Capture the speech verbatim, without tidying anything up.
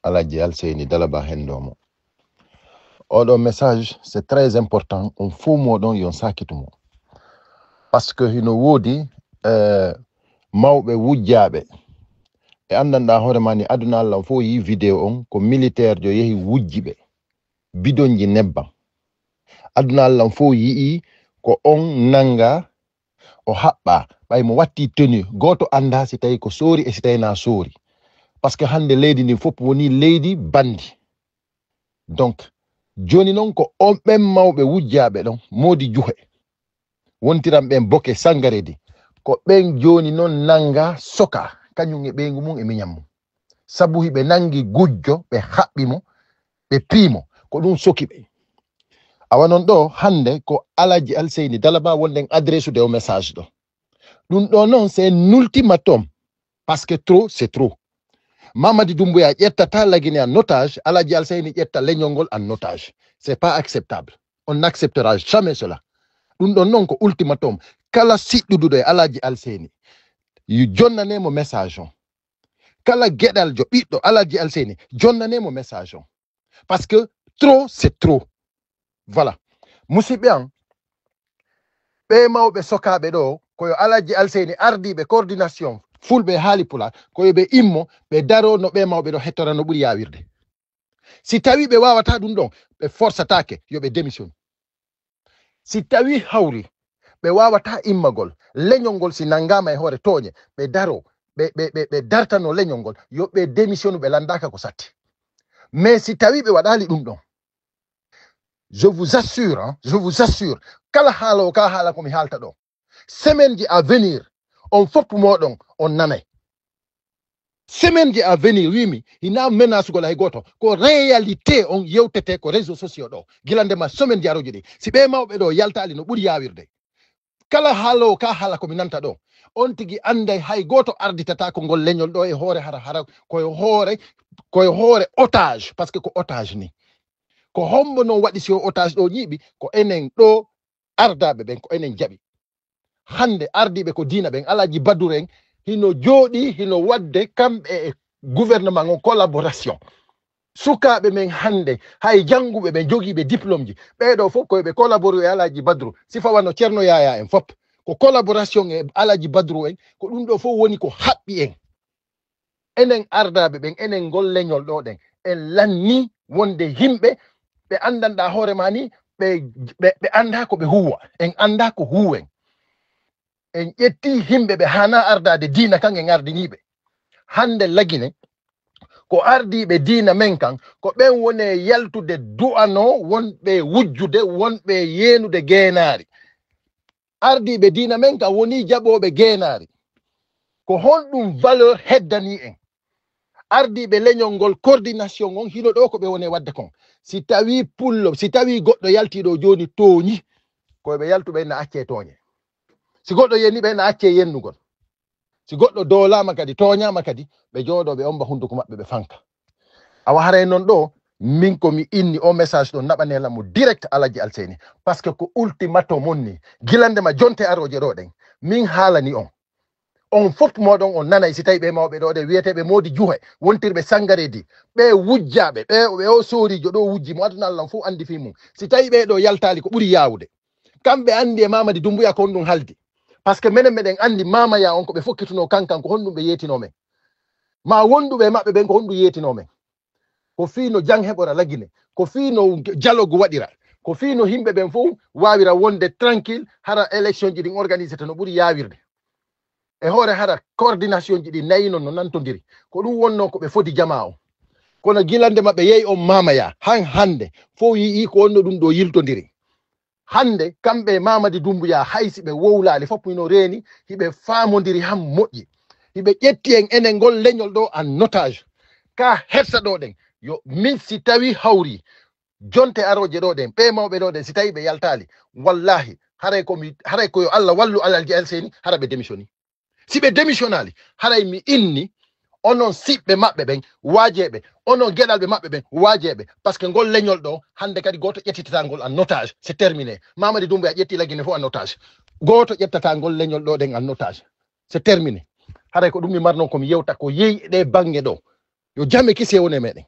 Alaji Alseyni Dalaba hendomo. Oɗo message, c'est très important. On fof moɗon yon sakitu mo. Parce que hino woodi eh, mawɓe wujjaaɓe. E anndanɗaa hoore ma ni, aduna Allah on fof yii vidéo on, ko militaire jo yehi wujji ɓe. Bidonji nebban. Aduna Allah on fof yi'i ko on nanga o haɓɓa. Ɓay mo watti tenue, gooto annda si tawi ko soori e si tawi na soori. Parce que hannde leydi ndin fof woni leydi bandi. Donc, joni non ko on ɓen mawɓe wujjaaɓe ɗon, moodi juhe. Wontiran ɓen boke sangaredi. Ko ɓen joni non nanga soka, kañum e ɓeyngu mum e miñan mum. Sabu hiɓe nangi gujjo, ɓe haɓɓi mo, ɓe pii mo. Ko ɗum soki ɓe. Awa non ɗo, hannde ko Alaji Alseyni Dalaba wonɗen adresse de o message ɗo. Ɗum ɗo non, c'est un ultimatum. Parce que trop, c'est trop. Mamadi Doumbouya ƴettata Lagine en otage, Alaji Alseyni ƴetta leñol ngol en otage. C'est pas acceptable. On n'acceptera jamais cela. Ɗum ɗon non ko ultimatum. Kala siɗɗuduɗo e Alaji Alseyni, yo jonnane mo message on. Kala geɗaljo ɓiɗɗo Alaji Alseyni, jonnane mo message on. Parce que trop, c'est trop. Voilà. Musidɓe an, ɓe mawɓe sokaaɓe ɗo, ko yo Alaji Alseyni ardiiɓe coordination Fulɓe e Haali Pulaar, ko yo ɓe immo, ɓe daro no ɓe mawɓe ɗo hettora no ɓuri yaawirde. Si tawi ɓe waawata ɗum ɗon, ɓe forsataake, yo ɓe démission. Si tawi hawri, ɓe waawata immagol, leñol ngol si nanngaama e hoore tooñe, ɓe daro, ɓe, ɓe, ɓe, ɓe dartano leñol ngol, yo ɓe démission, ɓe lanndaaka ko satti. Mais si tawi ɓe waɗaali ɗum ɗon, je vous assure, hein, je vous assure, kala haala o ka haala ko mi haalta ɗo. Semaine ji à venir, on fof moɗon, on nanay. Semaine ji à venir, wimi, hina menasugol hay gooto. Ko réalité on yewtete ko réseaux sociaux ɗo. Gila ndema semaine ji aroji ɗi. Si ɓe mawɓe ɗo yaltaali no ɓuri yawirde. Kala haala o ka haala ko mi nanta ɗo. On tigi anday hay gooto arditata ko ngol leñol ɗo e hoore hara hara koye hoore koye hoore otage, parce que ko otage ni. Ko hombo non waɗi si o otage ɗo ñiiɓi? Ko enen ɗo ardaaɓe ɓen, ko enen jaɓi. Hannde ardiiɓe ko diina ɓen, Alaji Baduru en, hino jooɗi, hino waɗde kamɓe e gouvernement on collaboration. Sukaaɓe men hannde, hay jannguɓe ɓe jogiiɓe diplôme ji, ɓee ɗo fof koye ɓe collaboru e Alaji Badru, sifa wano Ceerno Yaya en fof. Ko collaboration e Alaji Badru en, ko ɗum ɗo fof woni ko haɓɓi en. Enen ardaaɓe ɓen, enen ngol leñol ɗo ɗen, en lanni wonde yimɓe ɓe anndanɗaa hoore ma ni, ɓe, ɓe, ɓe anndaa ko ɓe huuwa, en anndaa ko huuwen. En ƴetti yimɓe ɓe haanaa ardaade diina kan, en ardinii ɓe. Hannde Lagine, ko ardiiɓe diina men kan, ko ɓen woni e yaltude du'anoo wonɓe wujjude, wonɓe yeenude geenaari. Ardiiɓe diina men kan woni jaɓooɓe geenaari. Ko honɗum valeur heddanii en? Ardiiɓe leñol ngol, coordination on, hino ɗo ko ɓe woni e waɗde kon. Si tawii pullo, si tawii goɗɗo yaltii ɗo jooni tooñi, ko ɓe yaltu ɓe na accee tooñe. Si goɗɗo yeni ɓe na accee yennugol. Si goɗɗo doolaama kadi, tooñaama kadi, ɓe jooɗoo, ɓe omba hunnduko maɓɓe, ɓe fanka. Awa haray non ɗo, min ko mi inni o message ɗo, naɓanee lan mo direct Alaji Alseyni. Parce que ko ultimatum on ni. Gila ndema jonte arooje ɗo ɗen, min haalani on. On fof moɗon on nanay si tawi ɓe mawɓe ɗo ɗe wiyeteeɓe moodi juhe, wontirɓe sangareedi, ɓe wujjaaɓe, ɓe, ɓe o sooriijo ɗo wujji mo, aduna Allah on fof anndi fii mum. Si tawi ɓe ɗo yaltaali ko ɓuri yaawude. Kamɓe anndi e Mamadi Dumbuya ko honɗum haldi. Parce que menen meɗen anndi Mamaya on ko ɓe fokkitunoo kankan, ko honɗum ɓe yeetinoo men. Ma wonduɓe e maɓɓe ɓen ko honɗum yeetinoo men. Ko fii no jang heɓora Lagine, ko fii no dialogue waɗira, ko fii no yimɓe ɓen fof waawira wonde tranquille, hara élection ji ɗin organisete no ɓuri yaawirde. E hoore hara coordination ji ɗi nayi non no nantondiri. Ko ɗum wonnoo ko ɓe fodi jamaa on. Kono gila ndema ɓe yehi on Mamaya, han hannde, fof yi'i ko wonno ɗum ɗo yiltondiri. Hannde, kamɓe e Mamadi Dumbuya, hay si ɓe wowlaali fof hino reeni, hiɓe faamondiri han moƴƴi. Hiɓe ƴetti en enen ngol leñol ɗo en otage. Ka hersa ɗo ɗen, yo min si tawi hawri, jonte arooje ɗo ɗen, ɓe mawɓe ɗo ɗen, si tawi ɓe yaltaali, wallahi, haray ko mi, haray ko yo Allah wallu Alaji Alseyni, hara ɓe démissioni. Si ɓe démissionnaali, haray mi inni, onon siɓɓe maɓɓe ɓen, waajeeɓe, onon geɗalɓe maɓɓe ɓen, waajeeɓe, parce que ngol leñol ɗo, hannde kadi gooto ƴettitataa ngol en otage, c'est terminé. Mamadi Doumbouya ƴetti Lagine fof en otage. Gooto ƴettataa ngol leñol ɗo ɗen en otage. C'est terminé. Haray ko ɗum mi marnoo ko mi yewta ko yehi e ɗe bannge ɗo. Yo jam e kisiyee won e meɗen.